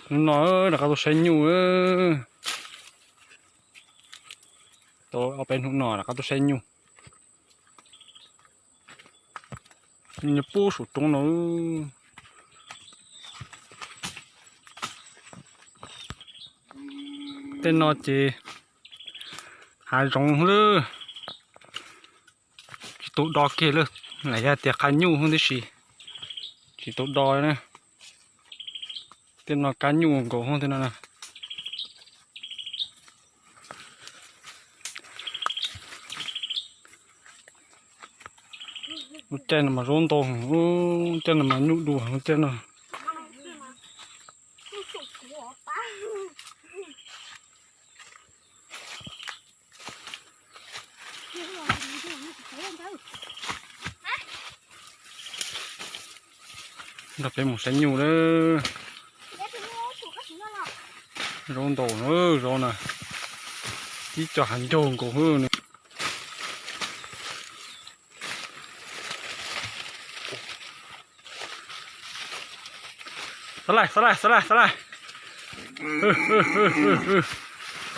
Hnub no rov qab tuaj saib nyuj. Tau ob peb hnub no rov qab tuaj saib nyuj. Nyuj nyob pub saum roob no. Tej no ces hav zoov lawm, tsis tau do kiag lawm, lam yog tias qab nyuj tib si, tsis tau do na. Tej no kab nyuj nkaus tej no na. Lub caij no mas zaub ntau, lub caij no mas nyuj dua lub caij no. Nrog peb mus saib nyuj lawm. Zaub ntau na, zaub na, tib co hav ncaug nkaus xwb. Xav laij, xav laij, xav laij, xav laij.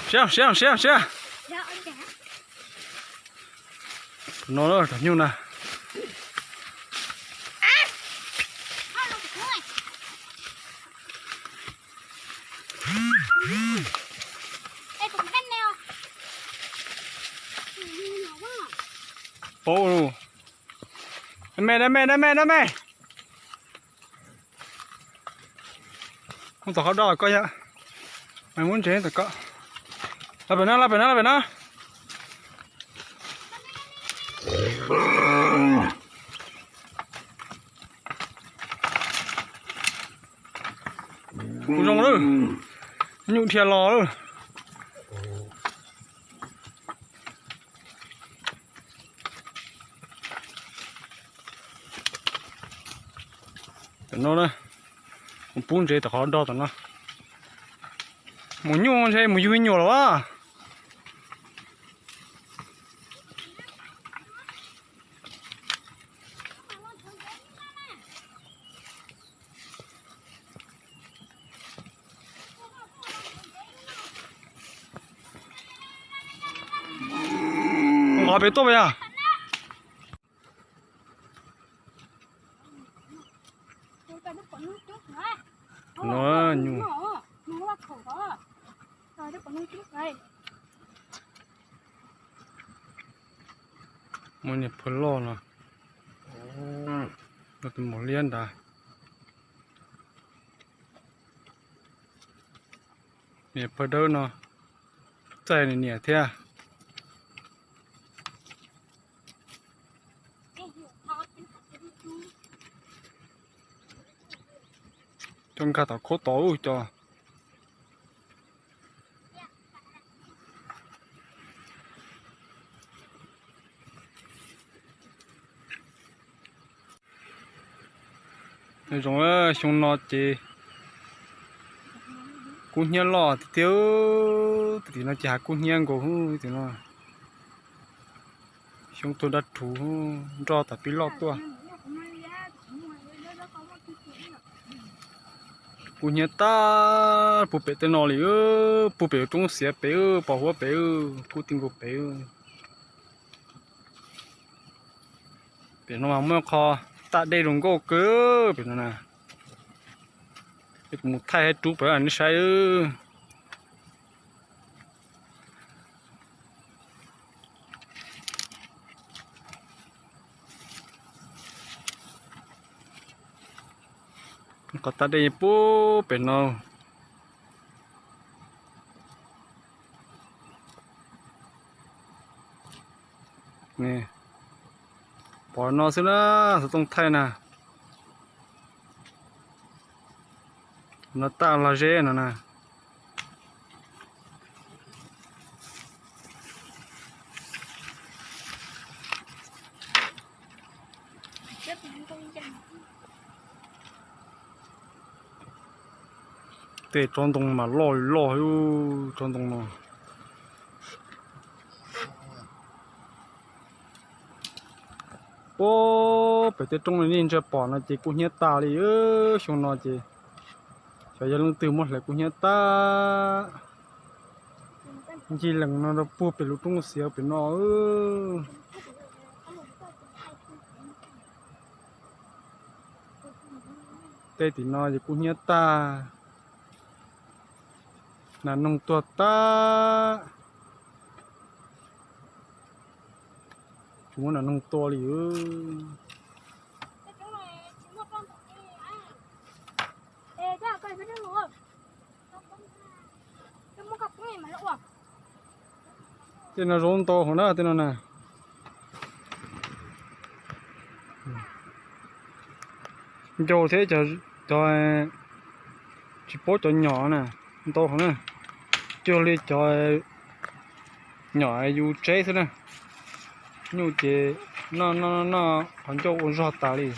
Siab, siab, siab, siab. No cov nyuj na. Paub. Dab me, dab me, dab me, dab me. Mus tom qhov do koj yom. Muab ntsev tom koj. Los pem no, los pem no, los pem no. Kuv zoo lawm, nyuj dhia los lawm. Tom no na, mus pub ntsev tom qhov do tom no. Mus nyuj ntshe mus yug me nyuam los as. Nqos pem tuaj pas yog. No nyuj. Muaj niag phawj loj no, tus maum liab ntawd. Niag phawj dawb no txaij niam thiab. Coj nkag tom khaub tod ub cov. Zoo xyoo no ces kub hnyiab loj tiag tiag, tim no ces hav kub hnyiab nkaus tim no. Xyoo tuag dab rhuv, nroj tam pib loj tuaj. Kub hnyiab tag puag pem tej no li, puag pem roob xiav pem, pos huab pem, kub ti nkaus pem. Pem no mas muaj qho taj dej zoo nkauj kawg pem no na. Mus thaij hais rub pem nej saib. Qhov taj dej puag pem no. Pom no xwb na, xov tooj thaij na. No taj los zeb no na. Tej tsob ntoo mas loj li loj, tsob ntoo no. Puag pem tej roob li nej ntsia pom no ces kub hnyiab tas li, xyoo no ces Xyov yog leej twg muab hlais kub hnyiab tag. Ncig lees no rau puag pem lub roob xiav pem no. Tej tim no ces kub hnyiab tag, nas noog tuag tag, tsis muaj nas noog tua li. Tej no zaub ntau hauv na, tej no na. Ncau thiab cov, cov tsis paub cov nyom na, ntau hauv na. Cuag li cov nyom yus tseb xwb na. Nyuj ces noj noj noj qhov ncauj ua zog tas li.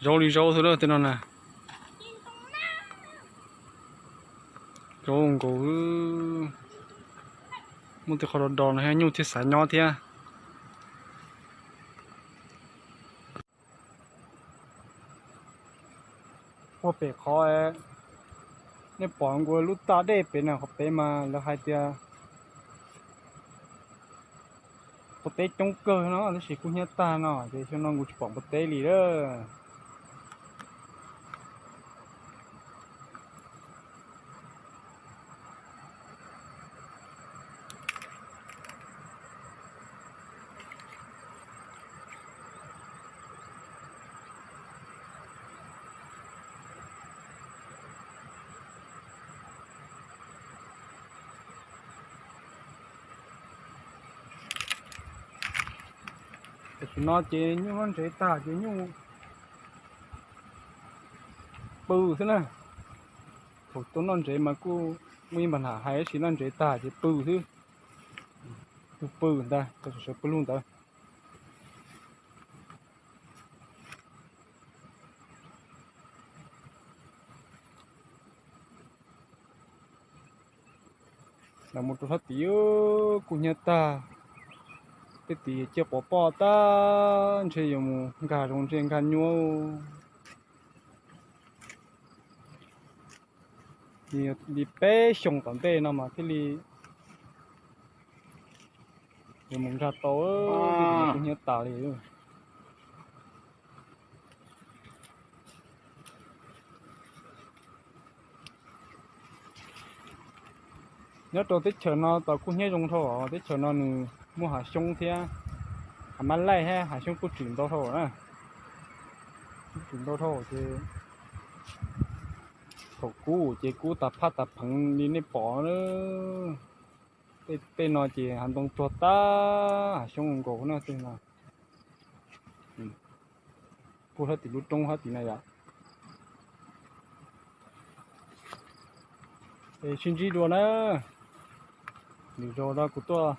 Zaub li zaub xwb na tej no na. Zaub nkaus, muaj tej qhov do do no nyuj thiaj xav nyob thiab. Puag pem qhov nej pom nkaus lub taj dej pem na, qhov pem mas lawv hais tias npua teb coob kawg no, tab sis kub hnyiab tag no ces xyoo no kuv tsis pom npua teb li lawm. Tam sim no ces nyuj noj ntsev tag ces nyuj pw xwb na. Thaum tuaj noj ntsev mas kuj muaj ib npag ntham hais, tab sis noj ntsev tag ces pw xwb. Kuj pw ntag, sawv pw lug ntawd. Los mus rau sab tid, kub hnyiab tag. Tej tid ciaj quav poj tag, ntshe yuav mus nkag zoov ntshe nkag nyuaj. Li peb xyoos tom ntej no mas thiaj li yuav mus nkag tau, kub hnyiab tas li. Nyob rau teb chaws no tau kub hnyiab zoo dhau, teb chaws no nws muaj hav xyoob thiab, hav mab laij thiab hav xyoob kuj tshwm ntau dhau na. Kuj tshwm ntau dhau ces thaum kub ces kub tas phaj tas pheev li nej pom. Tej no ces hav ntoo tuag tag, hav xyoob nkaus na tej no. Puag sab tim lub roob sab tim na yom. Es sib ntsib dua na, lwm zaus no kuv tuaj